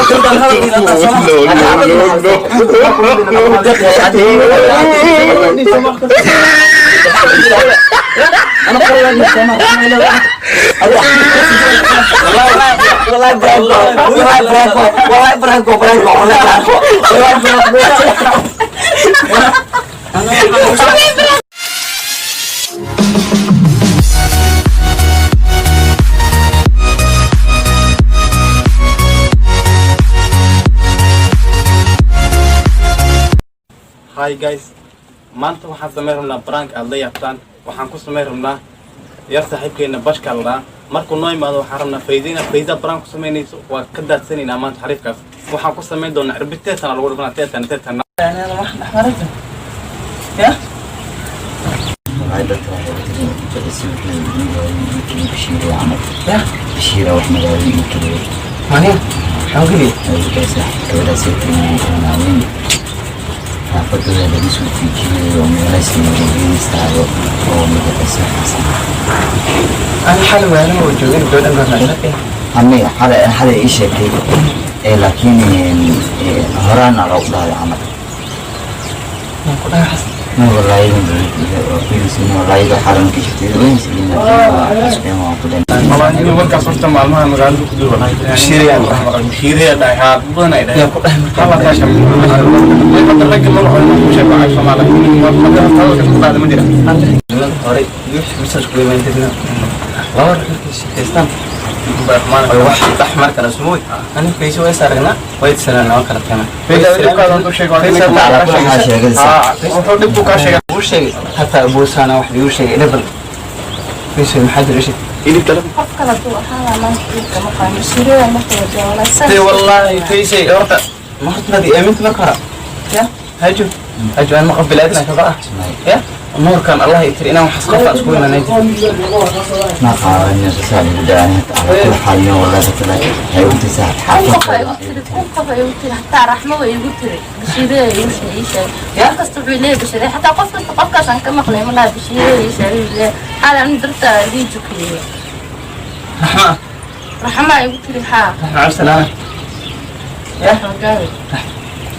No, no, no, انا قرر. والله prank, والله prank, والله prank, prank, والله prank. Hi guys, maanta waxaan samayn rabnaa prank aad la yaabtaan. Waxaan ku samayn rabnaa yar saaxiibkeena Bashka la dhahaa. Markuu noo imaado waxaan rabnaa Faydina, Fayda prank ku samaynayso. Waa ka daadsanaynaa maanta xariifkaas. Waxaan ku samayn doonaa cirbid teetana lagu dhifanaa, teetana teetana. Ya. Waxay dadka waxay u tiri jecesii wuxuu Bashiir camal. Ya. Bashiira wax magaalada ii keliya. Mani maxaa geliya? Gabadhaas weyn xaafadada lagu soo fiijiyay oo meelahaas magaalada oo magaciisa Xasan. Ana xal waana oo joogin gabadhan goorna. Aniga xalay xalay ii sheegtay ee laakiin horaana loogu dhahday camal. Ku dhahay Xasan? Ma wallaahi, wallaahi xalay markii sheegtay waan ku dhan. Wallahi warkaas horta maalmaha magaalada ku duwan. Bashiirayaan dhahay. Bashiiraya dhahay, haa, dad badan ay dhahay. Yaa ku dhahay marka? Hadda ragga magacooda ku sheego cag Soomaaliya. Hadda hadalka ku qaada ma jira. Nimanka hore wix misas ku imaan jirna laba rag markay sheekaystaan oy wax dhex mar kala sumuy. Ani Fayso way saragnaa, way sanaa waa kala keena. Fayda dhibkaada hadduu sheego. Waxaa sheegaysaa. Wuxuu dhibku kaa sheegay? Uu sheegay hataa buusaana wax igu sheegay level. Fayso maxaa jira sheeg? Qof kale hadduu ahaan lahaa maanta iibka ma qaano shirada marka la joogo. Dee wallaahi Fayso horta ma horta maad aaminta marka hore ya hajo hajo aan ma qof bilaadan ka ah ya nuurkan Allah i tiri inaan waxas qof aan isku imaanay. Ma qaadan saas ugu dhacay ala kul xaal wallahi dadka waxay u tahay Kun qof ay xaafadda. igu tiri, 1000 qof ay igu tiri, hataa Raxmo way igu tiri, Bashiire ay igu sheegay, ii sheegay. Qof kasta wuxuu leeyahay Bashiire, xataa qof kasta qofkaas aan ka maqlay ma laha Bashiire ii sheegay uu leeyahay xaal aan dartaa idii jukiyey. Raxma? Raxma ay igu tiri, haa. Raxma cabsalaam ya. Raxma.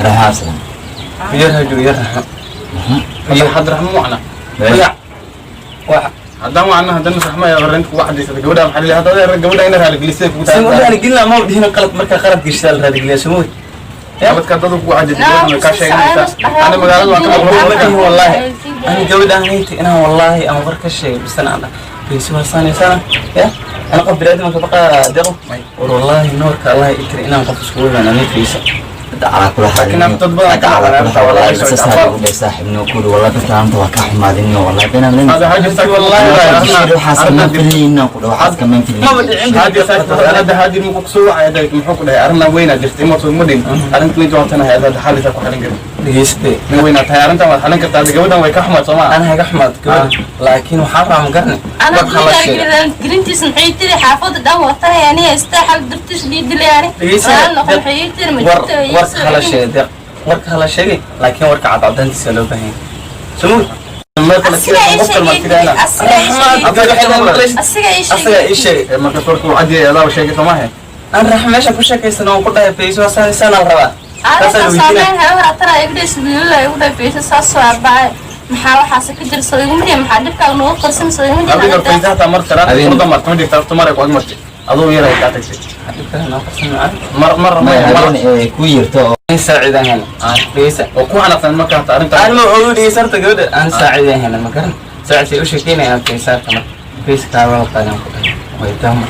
Raxaasana. Yar hajo, yar Raxma. Hadda hadda Raxmo wacna. Ya wax. Haddaan wacna haddana Raxmo ayaa arrinta kugu cadaysatay gabadha. Maxaa la hadda adeer gabadha ina raaligelisay kugu sin u tahay? raaligelina ma dhihin qalad marka qalad gishtaa la raaligeliya sumuy. Nabadka dad kugu cadaysatay gabadha way kaa sheeganaysaa. Ani magaalada waan ka maqlay. Ma wallaahi ani gabadhaan haynta inaan wallaahi aan war ka sheegay bisana aan Fayso waa saanaysana ya ana qof bini'aadam ka baqa deqo war wallaahi nuurka Allah i tiri inaan qof iskugu imaan ani Fayso. Ala kula xaal Laakiin dad badan ala kula xaal wallahi ka saas ugu dhahay saaxiibno kuli wallahi dadka anta waa ka xumaadin wallahi beenaan leen. Hada haji wallahi. Waxaas kama filina ku dhaw, waxaas kama filina. Maba dhicin. Hadi hada hadi muxuu ku soo wacay hadda? Muxuu ku dhahay arrin weyn aad jirtay? Ma soo ma dhin arrinta weyn jawaabtana hay'adda xalisa ku xalin karin. Dhegeystay. Nin weyn aad tahay, arrintan waad xalin kartaa. Hadda gabadhan way ka xumaad soo ma? Ana haga xumaad gabadha, laakiin waxaan rabaa ma garani Ana war hala sheegay. Gelintiis maxay tiri? Xaafadda dhan watanay ani haystay xal dartiis lii dilay ani. Dhegeysta. Walaal noqon maxay tiri? Ma war jirto. Warka hala sheegay deeq, warka hala sheegay, laakiin warka cadcadaantiisa loo baahan yahay sumuy. Asiga ii sheegay, asiga ii sheegay, asiga ii Asaga ii sheegay. sheegay. Marka warku cadiyay adaaba sheegay soo maahe? Aan Raxma meesha ku sheekaysan oon ku dhahay Fayso waa saanaysaan al rabaa. Aniga taasaan weydiinaya. saameyn hawe hatana igu dhays wiilala igu dhahay Fayso saas soo arbacay maxaa waxaas ka jira soo igu midiya maxaa dhibkaaga noogu qarsan soo igu Adiga midiya. Faysa hataa mar salaad furda marta ma jirta horta mar ay ku ag martay adoo yar ay kaa tagtay. Dhibka noo qarsan macaan. Mar mar ma mar habeen ee ku yirto. Aan saacidaan hena dhegeysa. Oo ku xanaaqsan marka hataa arrintan. Aan ma ogu dhegeysa horta gabadha aan saacidaan hena ma garan saacidtay u sheekeynayaan Faysaarka marka Faysa kaaba qaadan ku dhahay way daamar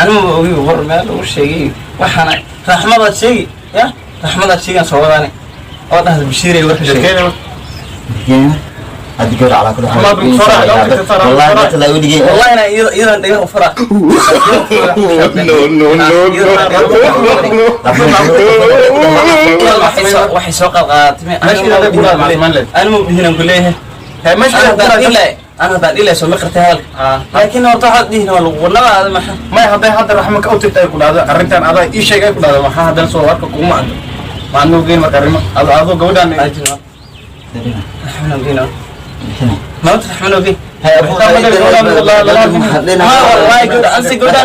anima ma ogi war meel ugu sheegay waxaana Raxmadaad sheegi ya Raxmadaad sheegaan soo wadaane oo dhahda Bashiiray warka sheegay. Sheekeynaya. Hadda gabar ala kula xaal Maxamed bin Farah, loo tagtay Farah, wallahi Farah. dadka la weligay. Wallahi inaan iyadan dhaga u fara. No, no, no, no. Waxay soo qalqaadatay. Meesha inaad ku dhaad macluumaan leed. Anima dhihinan ku leeyahay. Hee meesha ana inaad ku haddaan dhaad dhihi ana haddaan dhihi lahay soo ma qirtay hadalka? Laakiin horta waxaad dhihin waa lagu wadnaba maxa. May hadday hadda Raxmo ka u tagtay ay ku dhahdo arrintan adaa ii sheegay ay ku dhahdo maxaa haddana soo warka kuguma caddo ma adnuu geyn marka arrimo adoo gabadhan. Ajin Raxmano geyn maanta Raxmano geyn. Ma wallahi gabadha ansi gabadha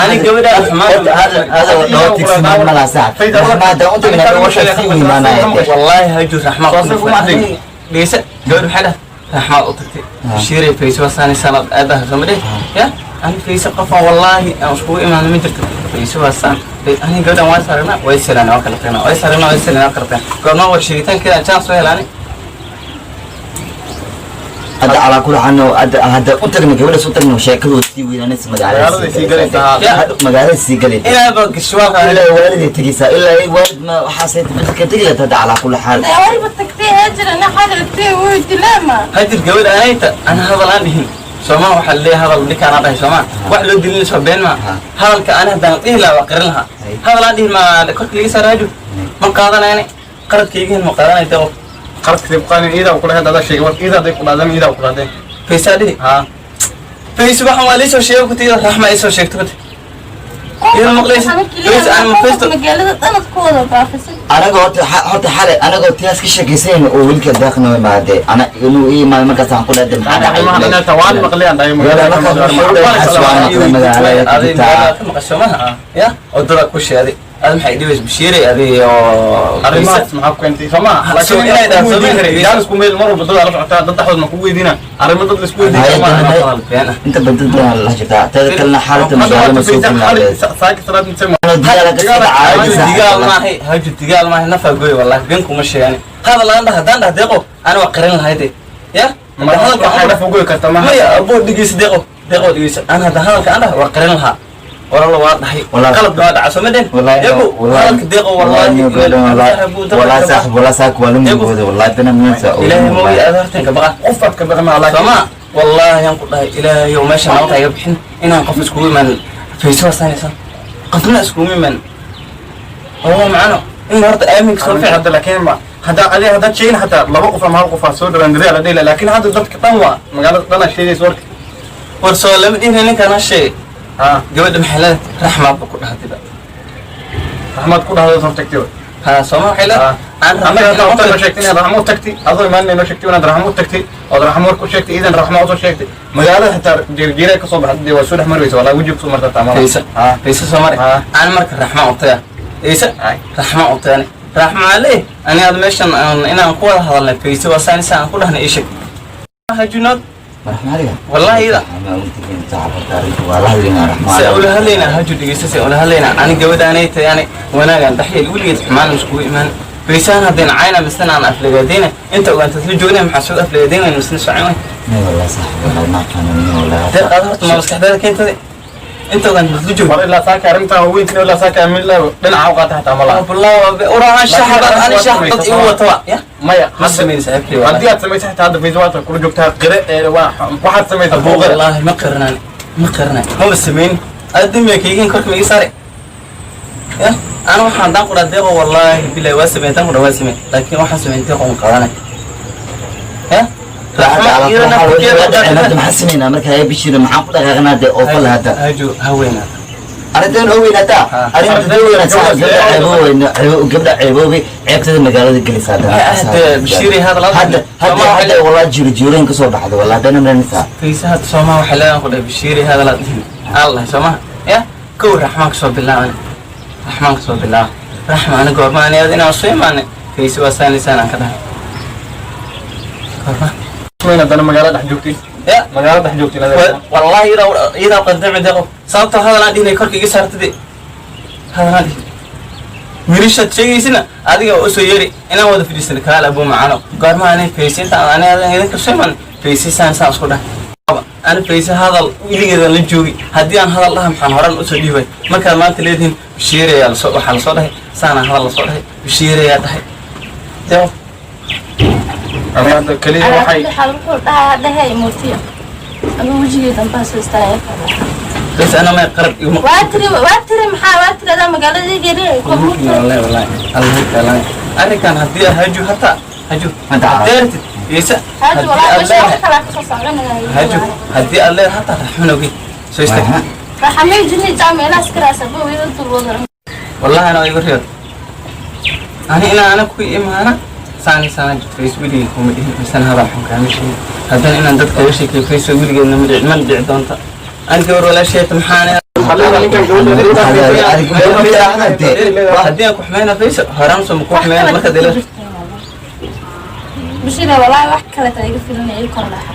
ani gabadha xumaan. هذا لو تكسب ما لها ساعة ما ده أنت من هذا وش تسوي معنا. Wallahi haju raxma dhegeysa, gabadh maxay dhahay? Raxmaad u tagtay shiiray fayse waa saani sanad aadaha soo dheh ya ani fayse qofaan wallaahi aan iskugu imaano ma jirto. Fayse waa saan ani gabadhan waa saarnaa, way silaan, waa kala tagnaa, way saarnaa, way silaan, waa kala tagnaa. Goorma war sheegitaankeeda chance soo helaani? هذا على كل حال هذا هذا أنت من قبل صوتك إنه شكله سي وين ناس magaalada sii galaysaa. مقالة سي قلت inaaba gashwaalka. إلا والدي تجيسا إلا أي والد ما حسيت بس تجي هذا على كل حال. Wayba tagtay Haajir, ana xalaltay wuu dilaama. Hadir gabadh anayta ana hadal aan dhihin sooma, waxaa leeyahay hadal ninkaan aan dhahay sooma wax loo dilin soo been ma hadalka ana haddaan dhihi lahaa waa qarin lahaa. Hadal aan dhihin ma korka liga saar haju ma qaadanayne, qaradkaygihin ma qaadanay deeqo. Qaradka buqaanin iidaa kula hadda sheegay war iidaa day ku dhacdeen, iidaa ku dhacdeen. Faysaa dhihi. Ha. Fayse waxaan waa liisoo sheegay kutiyada Raxma isoo sheegto kuti iyada maqlaysa Fayse aan ma faysto. Magaalada dhanad ku wada baafisay. Anaga horta xalay anagoo tiyaas ka sheekaysanayna oo wiilka daaqna way maadee ana inuu ii imaado markaas aan ku leedahay maxaa dhacay? Waan maqlay aan dhahay. Magaalada Adi magaalada ka maqasho maha ya wadada ku sheeday adi maxay dhibays Bashiiray adi oo Arrimahaas maxaa ku keentay soo maaha? So, inay laakiin dhaafto laakiin jaanisku meel mar walba dad la socotaa, dad dhexdood ma kugu weydiina arrimo dad la isku weydiin Hay- soo maaha. Hadal been ah. Inta badan badan la jirtaa teeda kalena xaaladda magaalada ma soo filnaadeed. Saaki salaad intee Digaala ka soo Haju dhacay. Digaal maahay, haju digaal maahay, nafaa gooy wallahi been kuma sheegani. Hadal aan dhaha haddaan dhaha deeqo ana waa qarin lahayd ya ma hadalka waxay aan dhaf ugoy kartaa maaha. Maya aboo, dhegeysa deeqo, deeqo dhegeysa, aan hadda hadalka aan dhaha waa qarin lahaa walala waa dhahay. Wallahi. Qalad waa dhaca soo ma dhen والله deeqo hadalka deeqo wallahi والله صاحب والله ساك ولا Deeqo. من والله بنا من Ilaahay mooy aad horteen ka baqa. Qofaad ka baqi maa laakiin sooma wallaahi aan ku dhahay Ilaahay oo meesha nabad iga bixin inaan qof iskugu imaan fayso waa saanaysan qofna iskugu imaan oo macano in horta aaminka soo fiican. Hadda laakiin ma hadda adi haddaad sheegin xataa laba qof ama hal qof aa soo dhawaan dadaal la dhihi, laakiin hadda dadka dhan waa magaalada dhan aa sheegaysa warka. War soo lama dhihin ninkaan ha sheegay. Ha. Gabadha maxay leedahay? Raxmaadba ku dhahdayba. Raxmaad ku dhahday hor tagtay. Ha sooma waxay leedahay aan annaga hadda horta noo raxmaad sheegtay inaad raxmo u tagtay, adoo imaan noo sheegtay inaad raxmo u tagtay ood raxmo war ku sheegtay, iidan raxmo usoo sheegtay, magaalada xitaa jiirjiiray kasoo baxday dee waa soo dhex mari weysa walaa wejiga kusoo marta taa malaha. Faysa. Ha. Faysa soo mari. Ha. Aan marka raxma u taga Faysa raxma u tagani raxma ale ani aad meeshan inaan ku wada hadalnay Faysa waa saan saan ku dhahnay ii sheeg hajunood. Wallahi ida se ula hadlaynaa haju dhegeysta, se ula hadlaynaa ani gabadhaanay tahay ani wanaagaan dhaxyeel weligeed xumaan iskugu imaan Faysaan haddeen cayna misna aan aflagaadeyna inta ogaantaad la joogna maxaa soo aflagaadeyna misna socon way deeq aad horta ma maskaxdaada keentay inta ogaantaad la joogna. War ilaa saaka arrintaa weyntina ilaa saaka mid dhinaca u qaata xataa malaha. Urahan shaxbad ani shaxbad igu wata ya maya ma samayn saaxiibkay. Haddii aad samaysay xitaa hadda Faysa waad kula joogtaa qire ee waa waxaad samaysay buuqire. Wallaahi ma qiranaan, ma qiranaan, maba samayn adduunka kaygin korka ma iga saare ya ana waxaan daan qudhaa deeqo wallaahi bilahi waa sameyn daan qudha waa sameyn laakiin waxaan sameyn deeqo un qaadanay ya maxaa sameynaa marka haya Bishiir? Maxaan ku dhaqaaqnaa dee oo fal hadda? Haju haweenaata. Arrintan oo weynaataa, arrintan oo weynaataa, gabdha ceeboobeyna, gabdha ceeboobay ceebtada magaalada gelaysaa. Bishiiri hadal hadda hadda hadda walaa jiro jiirooyin kasoo baxda walaa bena maranaysaa. Faysa hadda soomaa waxay leedahan ku dhahay Bishiiri hadalaad dhihin aan lahay soomaa ya kow raxmaan kasoo bilaaban, raxmaan kasoo bilaaba raxma ani goorma ani aad inaan soo imaanay Fayse waa saanaysaan aan ka dhahay goorma? Weyn haddana magaalada dhex joogtay. Ya. Magaalada dhex joogtay. Wallahi iyadaa iyadaa qaldamay deeqo sababtoo hadalaan dhihinay korka iga saartade hadalaan dhihin wiilashaad sheegaysina adiga waa usoo yeeri inaan wada fadhiisano kaal abuu macano goorma ani Fayse intaan ani adan idinka soo imaan Fayse saan saan isku dhahay ani Fayse hadal weligeedan la joogi haddii aan hadal dhaha maxaan horan usoo dhiibay markaad maanta leedihiin Bashiirayaa lasoo waxaa lasoo dhahay saanaa hadal lasoo dhahay Bashiirayaa dhahay deeqo. Ama hadda kaliya waxay xal wuxuu dhahaa dhahay murtiya ama wejigii dambaa soo istaagay. Bas ana may qarab iguma. Waa tiri, waa tiri, maxaa waa tiri adaa magaalada geli. Wallahi wallahi Allah taala arrinkan haddii aad haju hataa haju Hadda carab. deertid Iisa. Haju haddii walaa aad meesha wax leedahay kala kasoo soconaya. Haju haddii aad leedahay hataa raxmanogi soo istaag. Raxamay jirnay jaamelaas karaasa buu ida dulwada. Wallahi ana igu reer ani inaa ana ku imaana saani saana jirto isweligii kuma dhihin misana hadal xun kaama sheegin. Haddana inaan dadka uga sheekeeyo Faysa weligeedna ma dhici, mana dhici doonta. Ani gabar walaasheeta maxaan haddii aan ku xumeyna Faysa horaan soo ma ku xumeyna markaad ila Bashira, walaahi wax kale taa iga filanaya ii kor dhaxa.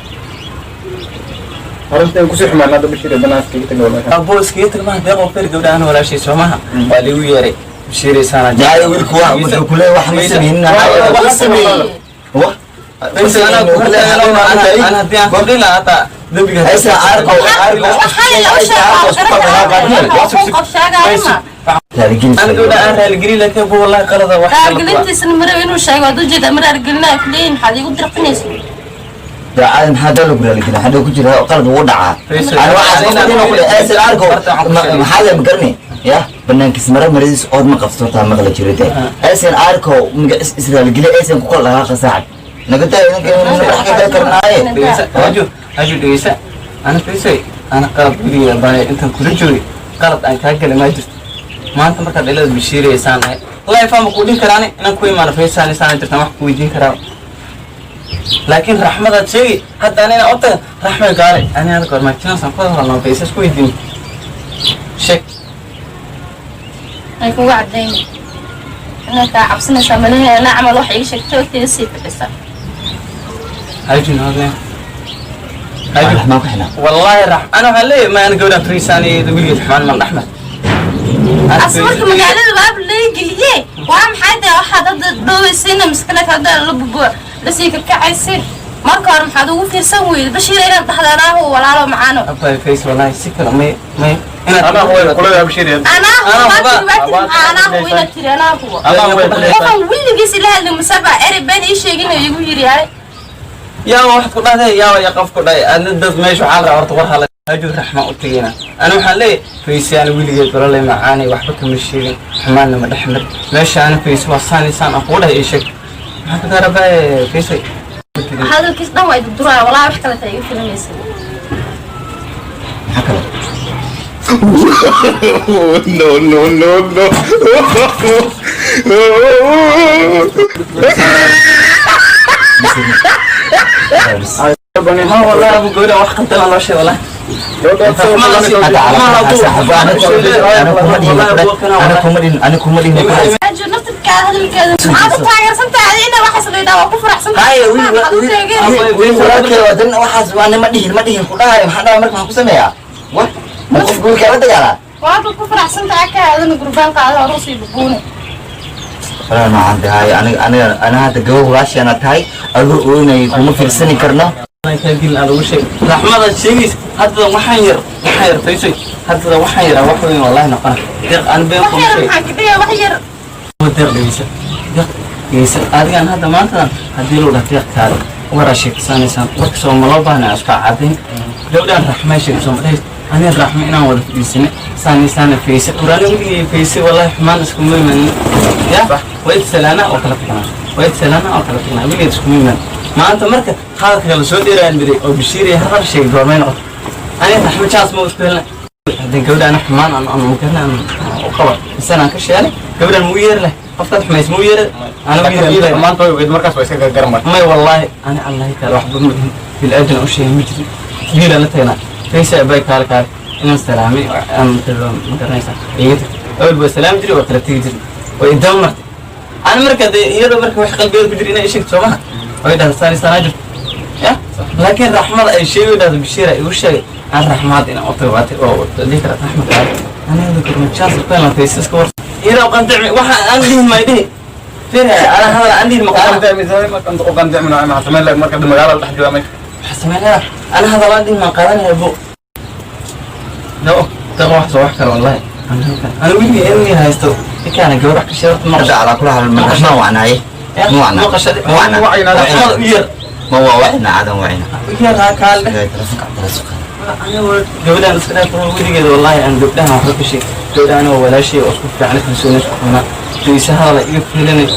Horta kusii xumaan hadda Bashiir banaanka iskaga tagay wallahi. Abo iskaga tag maha. Deeqoo fer gabdha ana walaashay soo maha, waa liigu yeeray Bashiiraysaana. Jaayo wiilku waa wuxuu ku leeyahay wax ma sameynin. Wax sameeyey. Wah. Faysa anaa ku hortaagan, ana haddii aan kordhin lahaa hataa dembiga. Aysa arko arko. Waxaa la u sheegaa qof sheegaayo ma. Ana gabdha aan raaligelin, laakiin bu wallahi qalada wax kala. Raargelintiisana mara inuu sheego hadduu jeeda ma raargelinaayo kuleeyihin, maxaad iigu dirqinaysa? Daacad maxaa dal lagu raaligelin hadhow ku jira qalad ugu dhacaa. Ana waxaas qof inuu ku leeyahay aysa arko maxaa la magarni ya banaankiis mara maradiis ood ma qabsto taa maqla jirade aysan arko magacis israaligeliya aysan ku kala dhaqaaqa saaxib naga daa idinka wax ka kala karnaaye. Dhegeysa haju, haju, dhegeysa. Ana Faysay ana qalad guriga baay intaan kula joogay qalad aan kaa galay ma jirto. Maanta markaad dhilada Bashiiraysaan ahay life ama ku dhihi karaani inaan ku imaano Faysaan isaan jirtaan wax ku weydiin karaa, laakiin raxmadaad sheegi hadda anina otaga raxmay gaale ani ada goormaa jinaasaan ku hadalnaa Faysa isku weydiin sheeg. Ay kugu cadayni inaad kaa cabsanaysaa malaha ana camal wax iiga sheegtay wagtiga sii fadhisa. Haju noodle haju. Raxmaan ku xinaa. Wallaahi rax ana waxaan leeyahay ma ana gabadhaan Faysaan weligeed xumaan man dhexmar. As marka magaalada waaba laga geliye, waa maxay tahay waxaad hadda dhoweysayna miskale hadda la bubo lasii kakacaysin? Marka hore maxaad ugu fiirsan weyday Bashiir inaad dhahda anaahu walaalo macaano? Abay Fays wallahi si kale may may inaad Anaa way kula Bashiir. Anaahu. Anaa waa tiri, huba. waa tiri maxaa anaahu inaad tiri anaahu? Anaa way kula. Qofan weligiis ila hadli masaba erey been ii sheegin oo igu yiri hay. Yaa waxaad ku dhahday yaa ya qof ku dhahay adna dad meesha waxaa la rabaa horta war hala haju raxma u tegina. Ana waxaan leeyahay Faysaan weligeed balalay macaanay waxba kama sheegin, xumaanna ma dhexmar meesha. Ana Fays waa saan isaan aan kugu dhahay ii sheeg maxaa ka rabaa Faysay? Hadalkiis dhan waa idurduraya, walaahi wax kale taa iga filanaysa. Maxaa kale? No, no, no, no. Ma wallahi abu gabadha wax qaldan loo sheegay wallahi. Hadda ana kuma dhihin, ana kuma dhihin. Ajo naftirkaada hadalkeeda maxaad u taageersan tahay ina waxaas la yidhaha waa ku faraxsan tahay? Haya wiil. Maxaad u taageeraysaa? Wiil walaalkay waa dan waxaas waa ma dhihin, ma dhihin ku dhahay. Maxaa dhahay marka? Maxaan ku sameeyaa? Wa ma qof wiilkaa la dagaalaa? Waad ku faraxsan tahay ka aadana gurbaan qaada hore usii bubuune. Walaa maxaan tahay aniga aniga ana hadda gabar walaashaana tahay adoo ooynay kuma fiirsani karno. Gelin aad ugu sheeg raxmadaad sheegaysa haddada waxaan yar, waxaan yar Faysay haddada waxaan yar wax weyn wallahi noqona deeq aan been wax kuma yar sheeg. Maxaa ka dhigaya wax yar? Deeq dhegeysa, deeq dhegeysa. Adigaan hadda maantadan haddii loo dhaha deeq kaale waraa sheegsanaysaan warka soo ma loo baahna iska cadayn gabdhaan raxmay sheeg soo ma dhahays aniga raxmo inaan wada fadhiisanay saani saana Fayse waraani weligay Fayse wallahi xumaan iskuma imanin ya waa idsalaana oo kala tagnaa, waa idsalaana oo kala tagnaa, weligeed iskuma iman. Maanta marka hadalka la soo dheeraan miday oo Bashiir iyo hadal sheegay goormay noqoto aniga raxmo jaas ma isku helna haddii gabadha ana xumaan aan aan mukarna aan u qaba misana aan ka sheelay gabadhan muu yeeri leh qofkaad xumays muu yeeri ana ma yeeri. Maanta way ogeyd markaas waa iska gargaran marka. May wallaahi ani allahi taala waxba ma dhihin, bilaadan u sheegay ma jirin wiilaan la tagnaa Faysa bay kaale kaale inaan salaamay aan ma garanaysaa iga tagtay awal baa salaami jiray waa kala tegi jiray way idaba martay ani marka dee iyadoo marka wax qalbigeeda ku jira inay sheegto soo maha way dhahda saani saanaa jirto ya laakiin raxmada ay sheegay dhahdo Bashiira igu sheegay aan raxmaad inaan u tago waatay oo dhihi kara raxmad kaale aniga korma chance ku helan Faysa iska war iyadoo qandacmi waxa aan dhihin may dhihi fiir ana hadal aan dhihin ma qaadan. Maxaa samayn lahayd marka magaalada dhex jooga meesha? Waxaa samayn lahaa ana hadal aan dhihin maan qaadanaya bo no daqa wax soo wax kale wallahi ana weligay inay haysto ninkaana gabar wax ka sheegto hadda calaa kula hadal ma raxmaan wacnaaye ma wacnaa ma wacnaa raxmada u yar. Ma waa wacna cadan wacna. U yar ha kaale. Telefonka telefonka. Gabadhaan iska dhaaf weligeeda wallaahi aan gabdhahan waxba ka sheeg gabdhahan waa walaashay oo isku fiican kalsooni isku qabnaa qiisa hadala iga filanay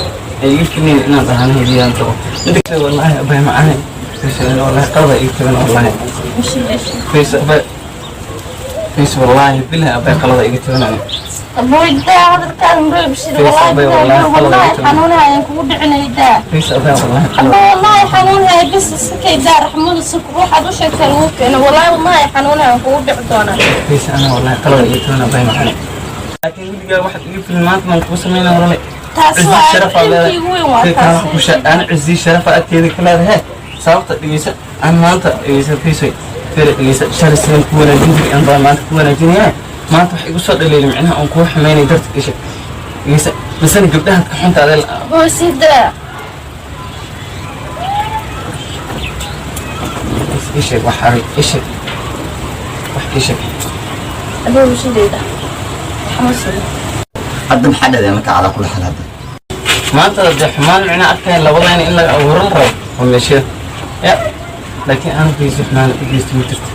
ay iga filinayn inaan dhahana hediyaan tago midda kale wallaahi abay macaane wallaahi qalada iga tagan wallaahi Faysa abay Faysa wallaahi bilahi abay qalada iga taganaya. Abooydaa hadalkaada muree Bashiir, Faisal bay wallaahi wallaahi wallaahi qalad xanuunaha ayaan kugu dhicinaydaa. Faisal bay wallahi Abba wallaahi xanuunaha bis iskaydaa raxmadu si waxaad u sheegtay lagu keeno, wallaahi wallaahi xanuunaha aan kugu dhici doonaa. Faisal ana wallahi qalad iyo toona bay macane, laakiin weligaa waxaad iga filin maanta maan kuu sameynaa walale. Taas Cizii waa sharaf aad leedahay. ilkii ugu weyn waa taas. Ana cizii sharafa agteeda ka leedahay. Sababta dhegeysa, aan maanta dhegeysa Faisal, fere dhegeysa, shalay sidaan ku wanaajin jiray aan baan maanta ku wanaajinaya. Maanta wax igu soo dhaleelay micnaha oon kuu xumeynay darta isha dhegeysa, misana gabdhahan ka xunta adee. Boosidaa. Ii sheeg wax arig, ii sheeg wax, ii sheeg. Aboo Bashiireyda raxmad. Hadda maxaa dhadee marka calaa kulli xaal hadda? Maanta dee xumaan micnaha arkaya labadayna in laga abuuran rabo oo meeshada ya, laakiin aan geyso xumaan u geysto ma jirto.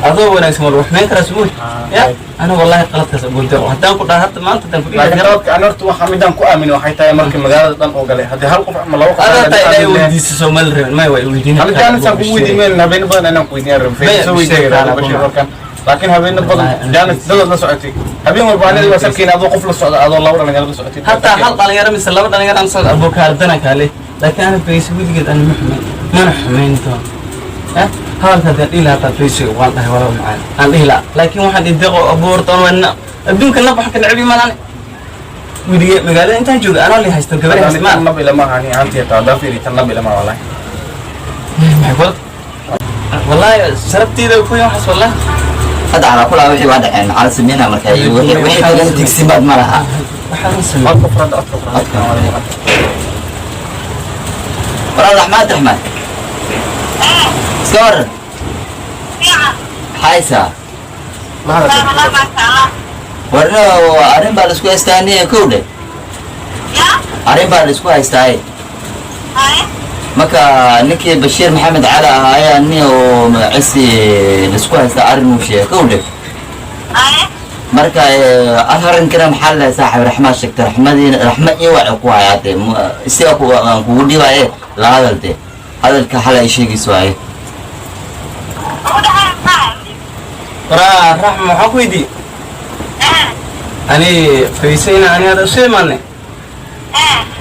Adoo wanaagsan waa lagu xumeyn karaa sumuy ya. Ana wallahi qaladkaas abuurtay haddaan ku dhaha hadda maanta haddaan ku dhihi Laakiin lahaa. qaladka aan horta waxa midaan ku aamini waxay tahay markii magaalada dhan oo galay haddii hal qof ama laba qof Adaa taa ilaahay weydiiso, Soomaali rabin maya waa i weydiin. Hal jaanis aan kugu weydiin meel habeeno badan inaan ku weydiin rabin. Maya, soo weydiin Bashir, rabin Bashir warkan, laakiin habeeno badan Wallahi, jaanis dad la socotay habeen walba aniga waa sabkiina adoo qof la socda, adoo laba dhalinyaro la socotay. Hataa hal dhalinyaro mise laba dhalinyaro aan socdo abookaardana kaale, laakiin ana fayso weligeed ana ma xumeyn mana xumeyn doono. Ya hadalka haddaan dhihi lahaa hataa fayso waan dhahay walaba macaan aan dhihi lahaa, laakiin waxaan dhihi deeqo abuurtoon waa adduunka nab wax ka necbi malaan weligee magaalada intaan jooga anoo li haysto gabar haysto ma Nab ilama ani aanti taa daafiri tan nab ilama wallahi. Maxay kula wallahi sharafteeda ku waxaas wallahi. Hadda calaa kulli xaal wixii waa dhaceen, maxaa la sameynaa marka? Wixii tagan tigsimaad ma laha. Waxaan sameeyay. Codka furada, codka furada. Walaal Raxmaad, Raxmaad iska waran, maxaysaa? La hadal. Warna arrin baa laisku haystaaniye, kow dhe, arrin baa laisku haystaaye. Marka ninkii Bashiir Maxamed Cali ahaa ayaa nin oo magacisi laisku haystaa arrin uu sheegay, kow dhe. Marka arrinkana maxaa la saaxib Raxmaad sheegtay, Raxmadiina Raxma iyo waxa ku hayaatee isaga ku aan kugu dhibaaye la hadal de hadalka xalay ay sheegayso waaye. Waraa Raxma, waxaan ku weydiiyey ani faysayna ani hadda isu imaanay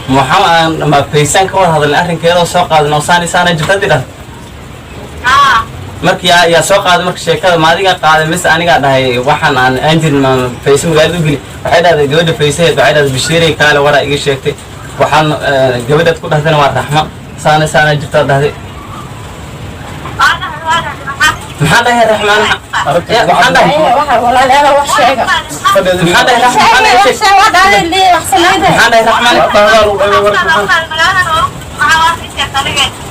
maxaa aan ma faysaan ka wada hadalnay arrinkeedoo soo qaadan oo saan isaana jirta hadii dhahdo marka yaa soo qaaday marka sheekada ma adigaa qaaday mise anigaa dhahay waxaan aan jirin ma fayse magaalada u geli? Waxay dhahday gabadha faysaheed, waxay dhahday Bashiiray kaale waraa iga sheegtay, waxaan gabadhaad ku dhahdayna waa Raxma, saana saana jirtaa dhahday. Maxaa dhahay Raxmaan? Ya, maxaa dhahay? Waxa walaalayaal wax sheega. Maxaa dhahay Raxmaan? Sheega wax sheega, waa dhahday lee wax sameynay. Maxaa dhahay Raxmaan?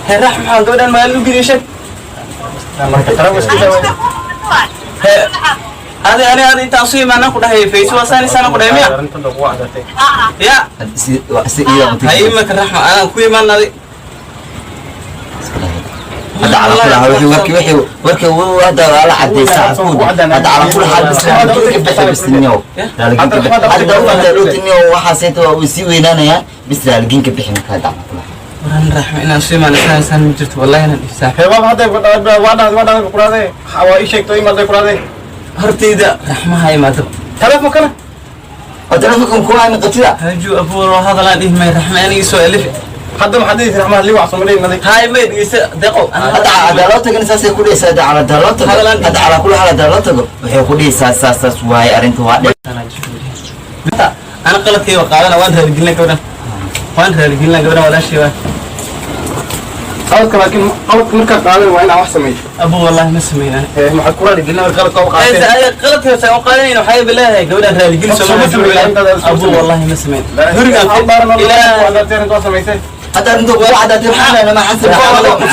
Hee Raxmaan, maxaa gabadhan magaalada u geliya sheeg? Marka tarawa iska dawa. Hee adi ani adi intaan isu imaanaan ku dhahay fayse waa saan isaana ku dhahay miya? Arrintan ugu cadatay. Ya. Si si iyo hay imaka Raxma anaan ku imaan adi. Hadda calaa kulli xaal wixii warkii wixii warkii wuu hadda waa la cadeysaa hadda calaa kulli xaal bis raalgelin ka bixi bis niyow, raalgelin ka bixi hadda hadda dhowti niyow, waxaas inta waa sii weynaanayaan, bis raalgelin ka bixi marka hadda calaa kulli xaal. Waran Raxma inaan isu imaan isaan isaan ma jirto wallahi inaan ifsaax. Heebaab hadda waa dhahday, waa dhahday kuraade, waa ii sheegto imaad kuraade. Hortayda Raxmaha imaado. Telefonkana. Oo telefonkan ku hayna qatida. Haju abuur waa hadalaan dhihi may Raxma aniga soo alif. Hadda maxaad dhihi Raxmaha li wax Soomaaliya naday? Haay may dhegeysa deqo. Hadda hadda loo tagana saasay ku dhehaysaa, hadda calaa hadda loo tago hadda calaa kulli xaal hadda loo tago waxay ku dhehaysaa saas saas waaye arrinta waa dhe. Ana qaladkayga qaadana, waan raaligelina gabadhan, waan raaligelina gabadhan walaashay waa. Qaladka, laakiin qaladka markaad qaadan waa inaa wax samayso. Abu wallahi ma sameynaan. Ee maxaad ku raaligelina marka qaladka u qaateen? Qaladka saan u qaadanayna waxay leedahay gabadhan raaligeli. Soo ma sameyn. Abu wallahi ma sameyn. Gurigaan gurigaan ilaa ilaa waa samaysay. Hadda arrinta kugu cadaatay maxaa lehna ma xasan.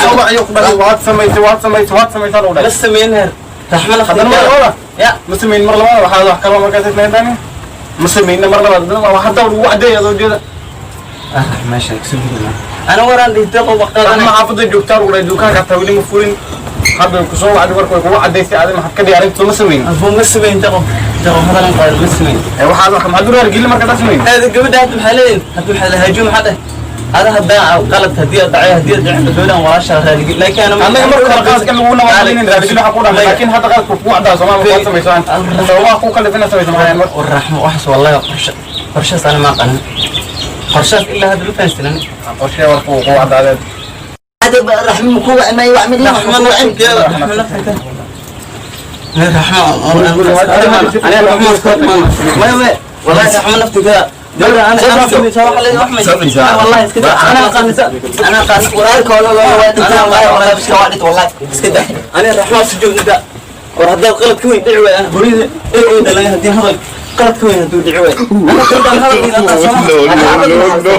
Soo waciyo ku dhahay waad samaysay, waad samaysay, waad samaysay lagu ma dhahay. sameyn heer Raxma. Haddana mar lafteeda labaad ya ma samayn mar labaad waxaad wax kaloo markaas isleedahay ma samayna mar labaad waa hadda ugu cadeeya adoo jeeda. Meesha kasoo gudubna ana waraan dhihi deqo Raxma waqtadan. Xaafadda joogtaa lagu dhahay, dukaanka hataa weli ma furin, hadda ku soo wacday marka way kugu cadaysay, adi maxaad ka dhihi arrinta ma samayn? Abu ma sameyn deqo, deqo hadalan qaad ma sameyn. Ee waxaad wax maxaad u raaligelin marka taa samayn? Aada gabadha hadda maxaa leeyihin, hadda maxaa leeyahay haju maxaa dhahay? Ada haddaan qalad haddii aad dhacay, haddii aad dhacin, gabadhan walaashaa raaligin, laakiin ana Annaga marka hore qaladka lagu nawaaqinin raaligin waxa ku dhahay, laakiin hadda qaladku kugu caddaa Soomaaliya ku samayso aan sababaa ku kalifina samayso maxay marka? War Raxmo, waxaas wallahi qorshe, qorshahaas ana ma aqanin, qorshahaas ilaa hadda ma fahansanin. Qorshe warku kugu caddaadeen. Hadda Raxmo ku wacmay wax mid Raxmo naftinkeeda, Raxmo naftinkeeda, Raxmo aniga Raxmo maya maya, wallahi Raxmo naftinkeeda gabadha ana ana wallahi iska daa, ana aqaanisa, ana aqaan. Walaalka wala waa dhintaa wallahi, wallahi iska waa dhint wallahi. Iska daa, aniga Raxmo si joogna. War haddaad qalad ka weyn dhici waay, hooyada dhici way dhalay, haddii hadal qalad ka weyn hadduu dhici waay, ana gabadhaan hadalkiisa aqaan sooma. No, no, no.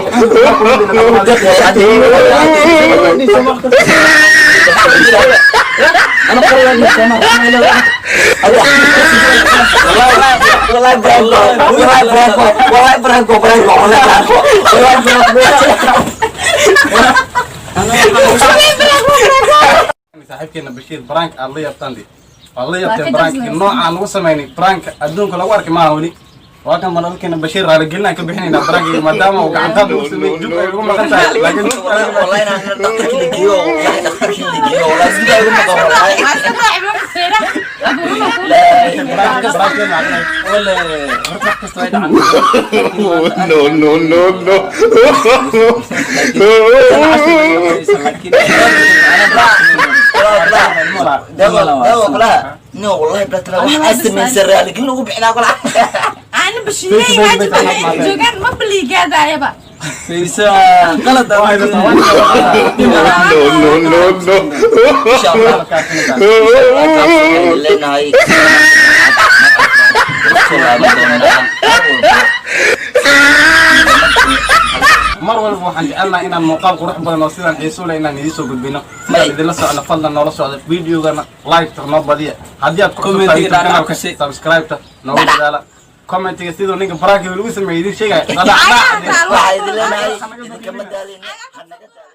أنا قرر. والله prank, والله prank, والله prank, prank, والله prank, والله prank. Saaxiibkeena Bashiir prank aad la yaabtaan dee, waad la yaabteen prank noocaan lagu sameynay, prank adduunka lagu arki maaha weli. Waa kan walaalkeena Bashiir, raaligelinaan ka bixinaynaa prankiga maadaama uu gacantaad lagu sameeyey, jug ay ugu maqan tahay, laakiin والله انا dhakhtarkii la geeyo, والله dhakhtarkii la geeyo, والله sidaa ugu maqan والله. Prankeena. ولا horta wax kasta way dhacaan. No, no, no, no. Laakiin dawa kulaha no, wallahi blatala waxaa samaysan raaligelin lagu bixinaa kulaha. Ana Bashiirey haajib joogaan ma baliigaadayaba. Faysa qalad. No, no, no, no. Insha Allah leenahay soo laaban doonaa mar walba. Mar walba waxaan jecelnahay inaan muuqaal qurux badan oo sidaan xiiso leh inaan idiin soo gudbino, sidaan idinla socno. Fadlan noola socda videogana, like noo badiya haddii aad ku cusub tahay Commentiga YouTube dhacdhac channelka, ku sii. Subscribe-ta noogu dadaala, commentiga siduu ninka prankiga lagu sameeyey idin sheegaya dhadhac. Waxaa idin leenahay idinkama daalin hanaga daalin.